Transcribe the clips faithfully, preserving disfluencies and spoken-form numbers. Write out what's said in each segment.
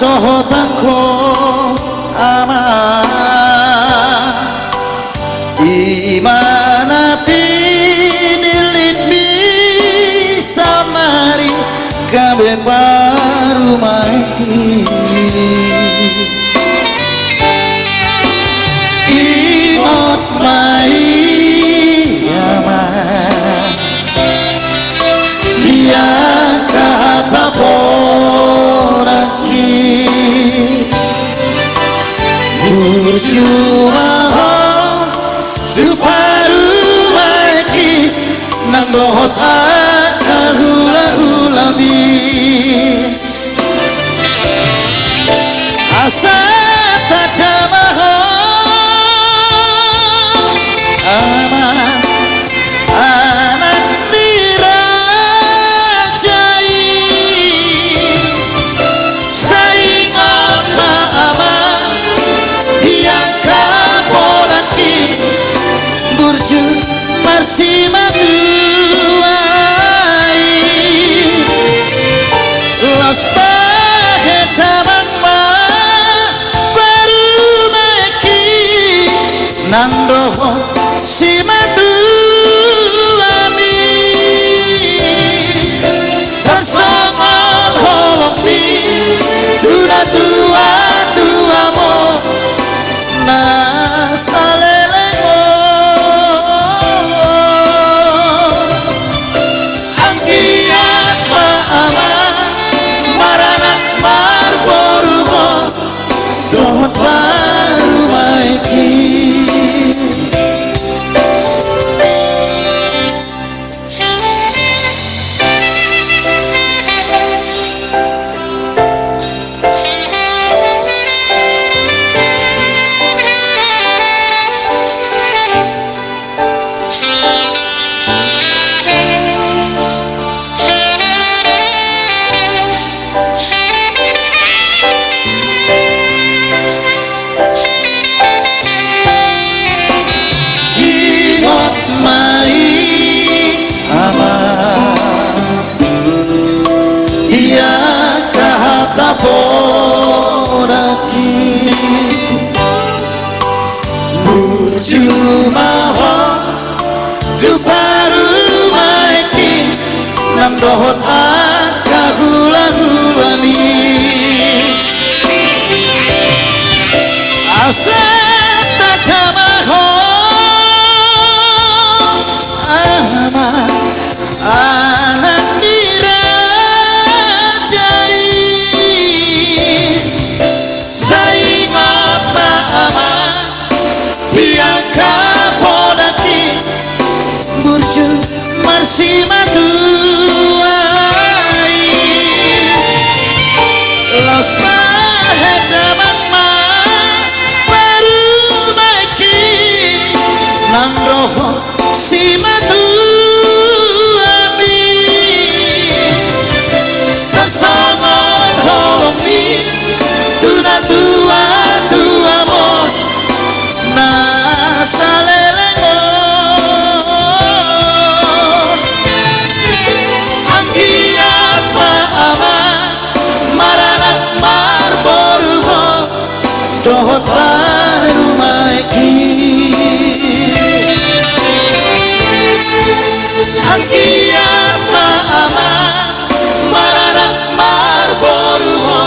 Dohot angka ama, i ma na pinillitmi saonari gabe parumaenki. Ingot ma i ama, di angka hata ponanki. Burju ma ho tu parumaenki nang dohot angka hulahulam i. Asa tanda ma ho ama, anak ni raja i. Sai ingot ma ama, di angka ponanki burju marsimatua i. Laos bahen damang ma parumaenki nang dohot simatuami. Tarsongon holongmi tu natuatuam on na saleleng on. Anggiat ma ama maranak marboru ho dohot parumaenki. Ingot ma i ama, di angka hata ponanki. Burju ma ho tu parumaenki nang dohot angka hulahulam i. Asa tanda ma ho ama, anak ni raja i. Sai ingot ma ama, di angka ponanki burju marsimatua i. Laos bahen damang ma parumaenki nang dohot simatuami. Tarsongon holongmi tu natuatuam on na saleleng on. Anggiat ma ama maranak marboru ho dohot parumaenki. Anggiat ma ama maranak marboru ho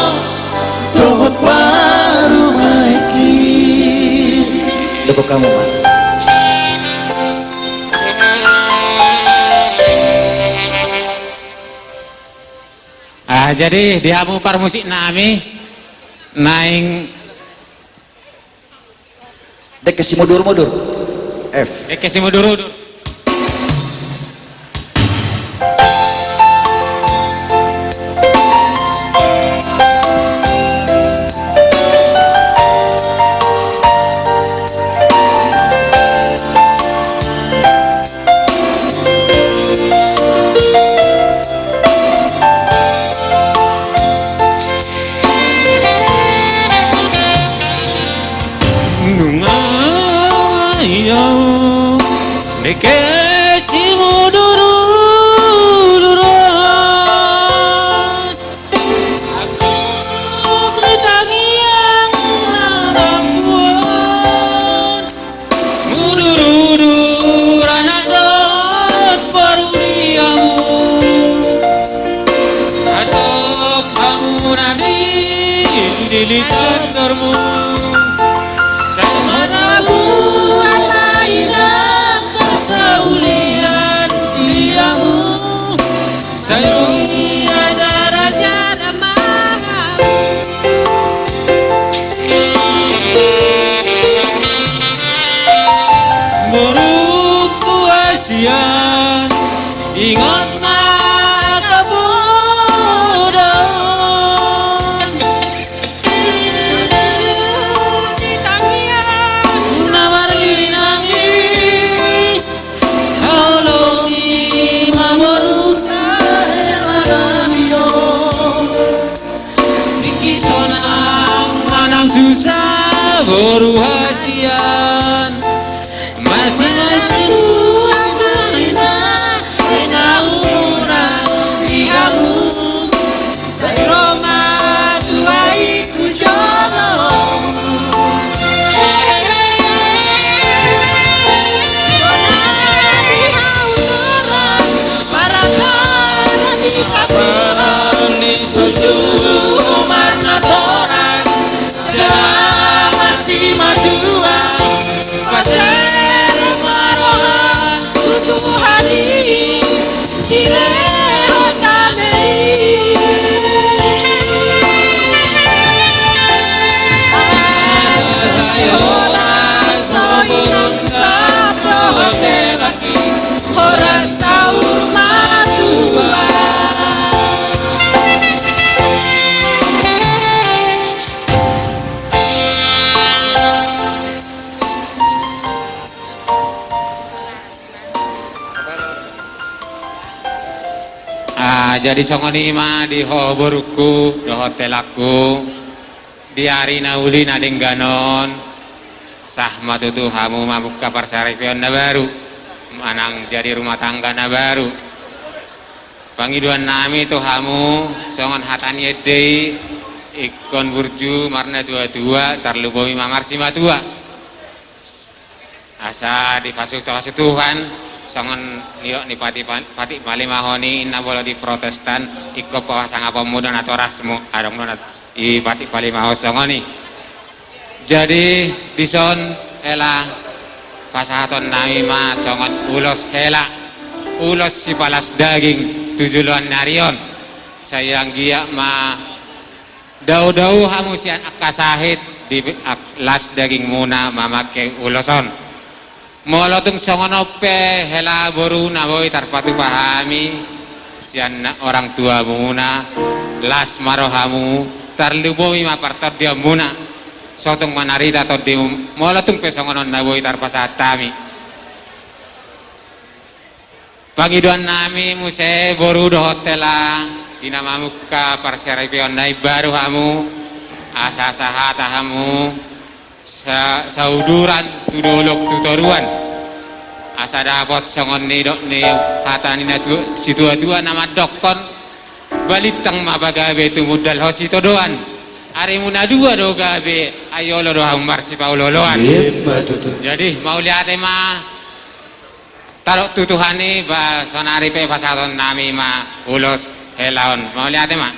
dohot parumaenki. Tepuk tangan, Pak. Ah, jadi di hamu parmusik nami naeng. Dengke simudur-mudur. F. Dengke simudur-udur. Nunga ia dengke simudur-udur. Aku Pilih tandormu. Sai manabuat ma inang parsaulian di hamu. Sai ro i ajar-ajar ma. Borungku hasian, ingot ma angka poda on. Na marlilinang i, holongi ma borunta hela nami on. Tingki sonang manang susa boru hasian. Masimatua ma inang, saumuran di hamu. Sai ro ma tua i tu jolo. Parasaan ni satua, marnatoras. Selama simatua, pasere ma roha tu Tuhan i, silehon dame i. Asa horas saur matua, horas saur matua. Ah, jadi songon i ma di ho borungku dohot helangku, di ari na uli na denggan on, sah ma tutu hamu mamungka parsaripeon na baru, manang jadi rumah tangga na baru. Pangidoan nami tu hamu, songon hata ni ende i, ingkon burju marnatua-tua, tarlumobi ma marsimatua. Asa dipasupasu Tuhan, songon nidok ni patik, patik palimahon i, inna molo di Protestan, ingkon pasangaponmu do natorasmu, adong do nat-, i patik palimahon songon i. Jadi, dison hela pasahaton nami ma songon ulos hela, ulos sipalas daging tu joloan ni ari on. Sai anggiat ma dao-dao hamu sian angka sahit di ak-, las dagingmuna mamangke ulos on. Molo tung songon on pe hela boru na boi tarpatupa hami sian na-, orang tuamuna, las ma rohamu, tarlumobi ma partondionmuna. So tung manarita tondimu, molo tung pe songon on na boi tarpasahat hami. Pangidoan nami muse boru dohot hela, di na mamungka parsaripeon na imbaru hamu, asa sahata hamu, sa-, sauduran tu dolok tu toruan. Asa dapot songon nidok ni hata ni na tu-, situa-tua na mandokkon, balintang ma pagabe tumundalhon sitadoan. Arimuna dua do gabe, ai olo do hamu marsipaolo-oloan. Ima tutu. Jadi, mauliate ma. Tadok tu Tuhan i, ba, sonari pe pasahaton nami ma ulos hela on. Mauliate ma.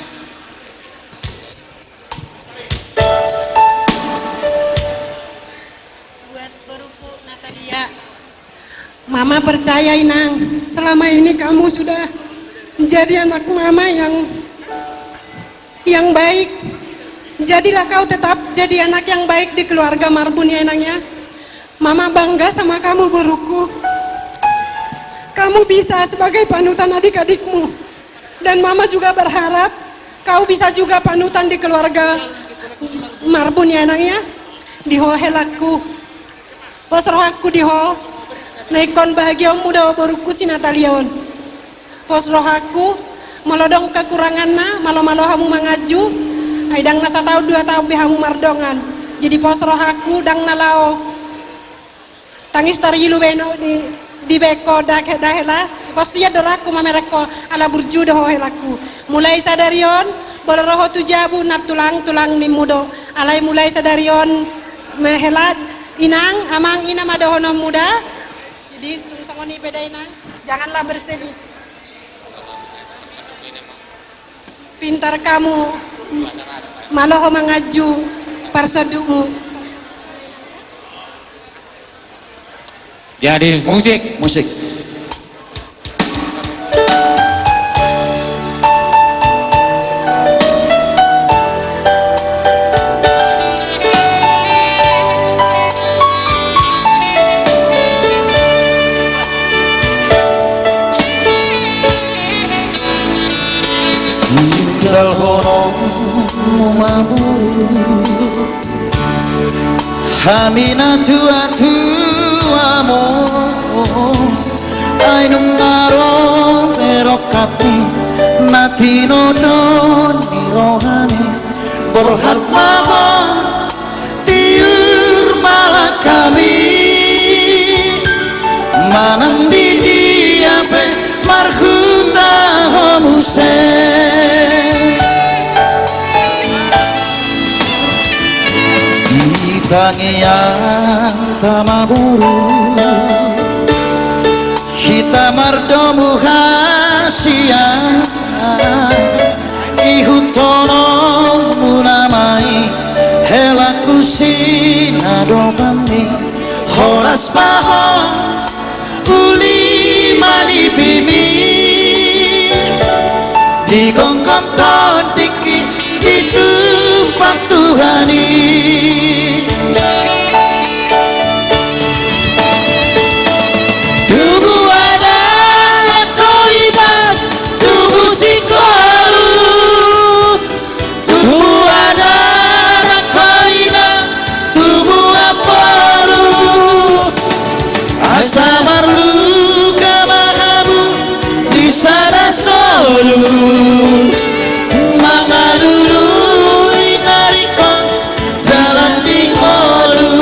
Buat boruku Natalia. Mama percaya, Inang, selama ini kamu sudah menjadi anak Mama yang, yang baik. Jadilah kau tetap jadi anak yang baik di keluarga Marbun, ya, Inang, ya. Mama bangga sama kamu, boruku. Kamu bisa sebagai panutan adik-adikmu. Dan Mama juga berharap kau bisa juga panutan di keluarga Marbun, ya, Inang, ya. Di ho, helangku. Pos rohangku di ho. Na ingkon bahagiaonmu do, boruku, si Natalia on. Pos rohangku, molo adong kekuranganna, malo-malo hamu manganju, ai ndang na sataon dua taon be hamu mardongan. Jadi pos rohangku, ndang na laho tangis tarilu be ingot di, di bengko, da he-, da hela, pos sian do rohangku mamereng ho, ala burju do ho, helangku. Mulai sadari on, molo ro ho tu jabu, nantulang-tulang nimmu do. Alai mulai sadari on, ma hela, Inang, Amang, i na ma dohononmu da. Jadi, tung songon i pe da, Inang, janganlah bersedih. Pintar kamu. Malo ho manganju parsondukmu. Jadi, musik. Musik. Tinggal hono maburu. Hami na tuatua mo, ai nunga ro pe rongkapmi, na tinodo ni rohami, borhat ma ho tiur ma langkami, manang di dia pe marhuta ho muse. Di tangiang ta maburu, hita mardomu hasian. Ihuthononmuna ma i hela, hu sinadopanmi, horas ma ho uli manipimi, di gomgom tondingki ditumpak Tuhan i. Tubu anak ho inang, tubu singkoru, tubu anak ho inang, tubu anak boru, asa marluka ma hamu di sada solu, mangalului taringhon jala di ngolu.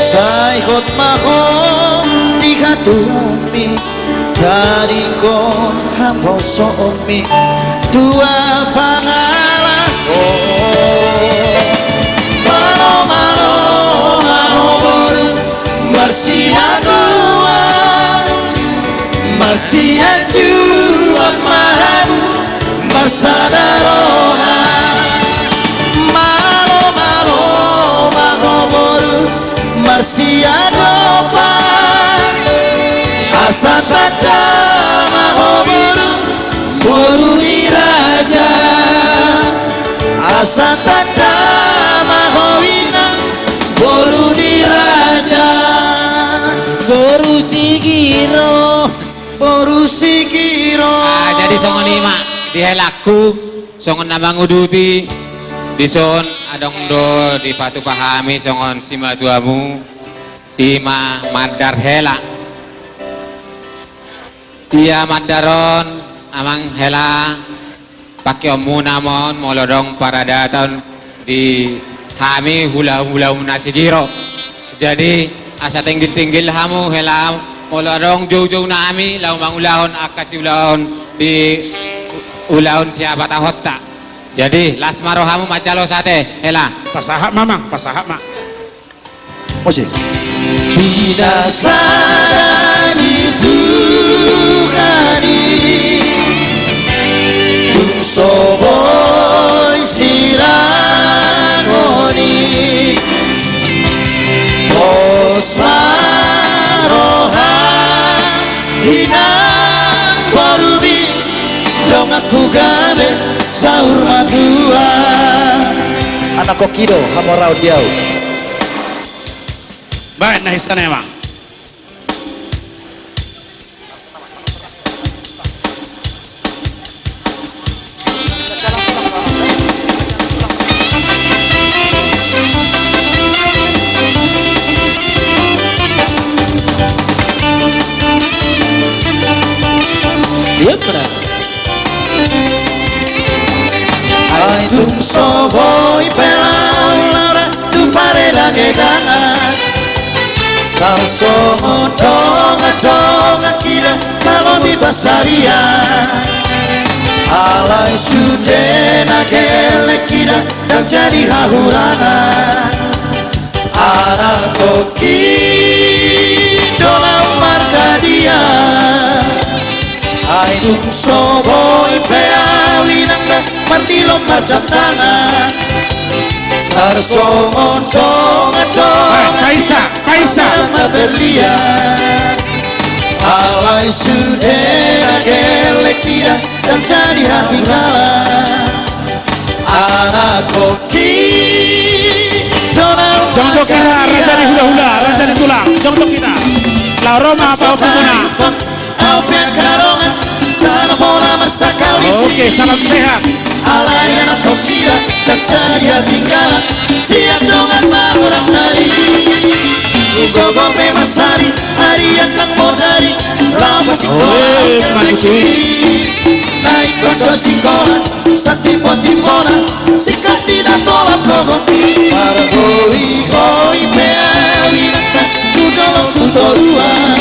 Sai hot ma ho di hatuaonmi, tadingkon haposoonmi, tua pangalaho. Malo, malo ma ho boru, marsiaduan, marsiaduan ma hamu, marsada roha. Malo, malo ma ho boru, marsiadopan, asa tanda ma ho boru, boru ni raja, asa tanda ma ho inang, boru ni raja. Boru Sigiro. Boru Sigiro. Ah, jadi songon i ma di helangku, songon na manguduti, dison adong do dipatupa hami songon simatuamu, i ma mandar hela. Ia mandar on, amang hela, pangkeonmuna ma on molo adong paradaton di hami hula-hulamu na Sigiro. Jadi, asa tinggil-tinggil hamu hela, molo adong jou-jou nami laho mangulahon angka siulahon di ulaon siapatahonta. Jadi, las ma rohamu manjalo sate, hela. Pasahat ma, amang, pasahat ma. Musik. Pinasada ni Tuhan i, tung so boi sirangoni. Pos ma roham, inang borumi, donganku gabe saur matua. Anak koki do hamoraon di au. Baen na hisana, amang. Ia, bra. Ai tung so boi pe laho laho ra tu paredagedangan, tarsongon dongan-dongan hita na lobi pansarian. Alai sude na gelleng hita ndang jadi hahurangan. Anak koki do laho marhadian. Ai tung so boi pe au inang Marnilom marjam tangan. Tarsongon dongan-dongan. Eh, Kaisa, Kaisa. Marberlian. Alai sude na gelleng ida, ndang jadi hatinggalan. Anak koki. Jongjong hita, raja ni hulahula, raja ni tulang. Jongjong hita. Laho ro ma pahompumuna. Au pe angka dongan, jala pola marsangkap disi. Oke, salam sehat. Alai anak koki da, ndang jadi hatinggalan. Sian dongan magodang nai. Gogo pe masari, arian nang bodari. Laho sikola. Oke, mantap. Naik koto sikola. Satimbontimbona, singkat di na tolap gogo. Marhoi-hoi pe ahu inanta, tu dolok tu toruan.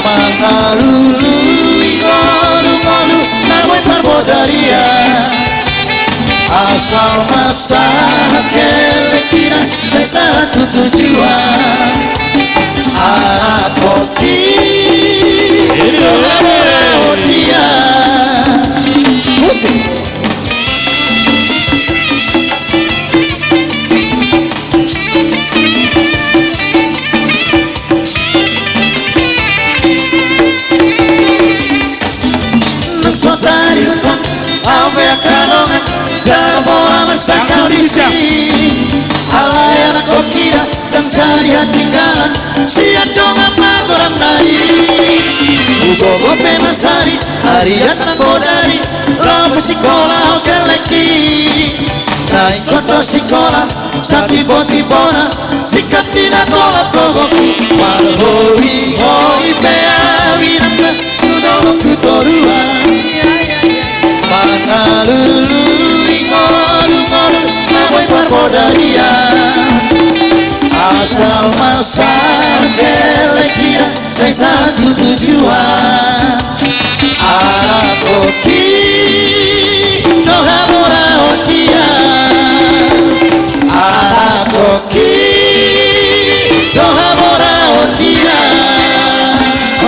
Mangalului ngolu-ngolu, na boi parbodarian. Asal ma sahat gelleng ida, sai sahat tu tujuan. Anak koki. Iya. Musik. Nang so tarihuthon, au pe angka dongan, jala pola marsangkap disi. Alai anak koki da, ndang jadi hatinggalan. Sian dongan magodang nai. Gogo pe masari, arian nang bodari. Laho sikola ho gellengki. Naik koto sikola, satimbontimbona, singkat di na tolap gogo. Marhoi-hoi pe ahu inanta, tu dolok tu toruan. Mangalului ngolu-ngolu, na boi parbodarian. Asal ma sahat gelleng ida, sai sahat tu tujuan.